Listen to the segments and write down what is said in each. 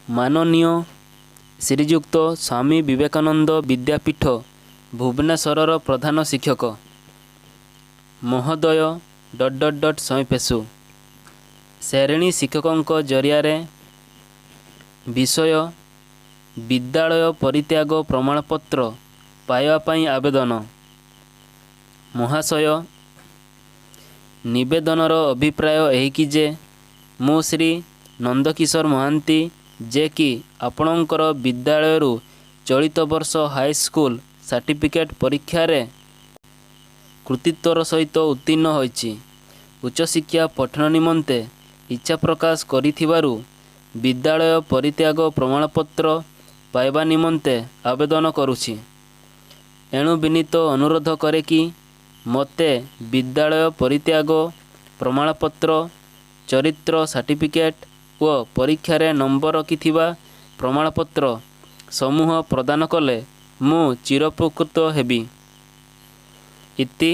ମାନନୀୟ ଶ୍ରୀଯୁକ୍ତ ସ୍ୱାମୀ ବିବେକାନନ୍ଦ ବିଦ୍ୟାପୀଠ, ଭୁବନେଶ୍ୱରର ପ୍ରଧାନ ଶିକ୍ଷକ ମହୋଦୟ ଡଟ୍ ଡଟ୍ ଡଟ୍ ସମୀପେଷୁ, ଶ୍ରେଣୀ ଶିକ୍ଷକଙ୍କ ଜରିଆରେ। ବିଷୟ: ବିଦ୍ୟାଳୟ ପରିତ୍ୟାଗ ପ୍ରମାଣପତ୍ର ପାଇବା ପାଇଁ ଆବେଦନ। ମହାଶୟ, ନିବେଦନର ଅଭିପ୍ରାୟ ଏହିକି ଯେ ମୁଁ ଶ୍ରୀ ନନ୍ଦକିଶୋର ମହାନ୍ତି, ଯେ କି ଆପଣଙ୍କର ବିଦ୍ୟାଳୟରୁ ଚଳିତ ବର୍ଷ ହାଇସ୍କୁଲ ସାର୍ଟିଫିକେଟ୍ ପରୀକ୍ଷାରେ କୃତିତ୍ୱର ସହିତ ଉତ୍ତୀର୍ଣ୍ଣ ହୋଇଛି, ଉଚ୍ଚଶିକ୍ଷା ପଠନ ନିମନ୍ତେ ଇଚ୍ଛା ପ୍ରକାଶ କରିଥିବାରୁ ବିଦ୍ୟାଳୟ ପରିତ୍ୟାଗ ପ୍ରମାଣପତ୍ର ପାଇବା ନିମନ୍ତେ ଆବେଦନ କରୁଛି। ଏଣୁ ବିନୀତ ଅନୁରୋଧ କରେ କି ମୋତେ ବିଦ୍ୟାଳୟ ପରିତ୍ୟାଗ ପ୍ରମାଣପତ୍ର, ଚରିତ୍ର ସାର୍ଟିଫିକେଟ୍ ଓ ପରୀକ୍ଷାରେ ନମ୍ବର ରଖିଥିବା ପ୍ରମାଣପତ୍ର ସମୂହ ପ୍ରଦାନ କଲେ ମୁଁ ଚିରୋପକୃତ ହେବି। ଇତି,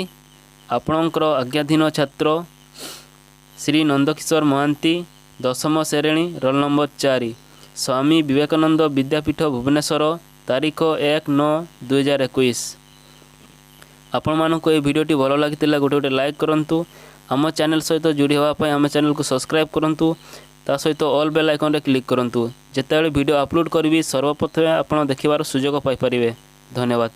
ଆପଣଙ୍କର ଆଜ୍ଞାଧୀନ ଛାତ୍ର ଶ୍ରୀ ନନ୍ଦକିଶୋର ମହାନ୍ତି, 10ମ ଶ୍ରେଣୀ, ରୋଲ୍ ନମ୍ବର 4, ସ୍ୱାମୀ ବିବେକାନନ୍ଦ ବିଦ୍ୟାପୀଠ, ଭୁବନେଶ୍ୱର, ତାରିଖ 1-9-2021। ଆପଣମାନଙ୍କୁ ଏହି ଭିଡ଼ିଓଟି ଭଲ ଲାଗିଥିଲେ ଗୋଟେ ଗୋଟେ ଲାଇକ୍ କରନ୍ତୁ। ଆମ ଚ୍ୟାନେଲ୍ ସହିତ ଯୋଡ଼ି ହେବା ପାଇଁ ଆମ ଚ୍ୟାନେଲକୁ ସବସ୍କ୍ରାଇବ୍ କରନ୍ତୁ। ତା ସହିତ ଅଲ୍ ବେଲ୍ ଆଇକନ୍ରେ କ୍ଲିକ୍ କରନ୍ତୁ। ଯେତେବେଳେ ଭିଡ଼ିଓ ଅପଲୋଡ଼ କରିବି, ସର୍ବପ୍ରଥମେ ଆପଣ ଦେଖିବାର ସୁଯୋଗ ପାଇପାରିବେ। ଧନ୍ୟବାଦ।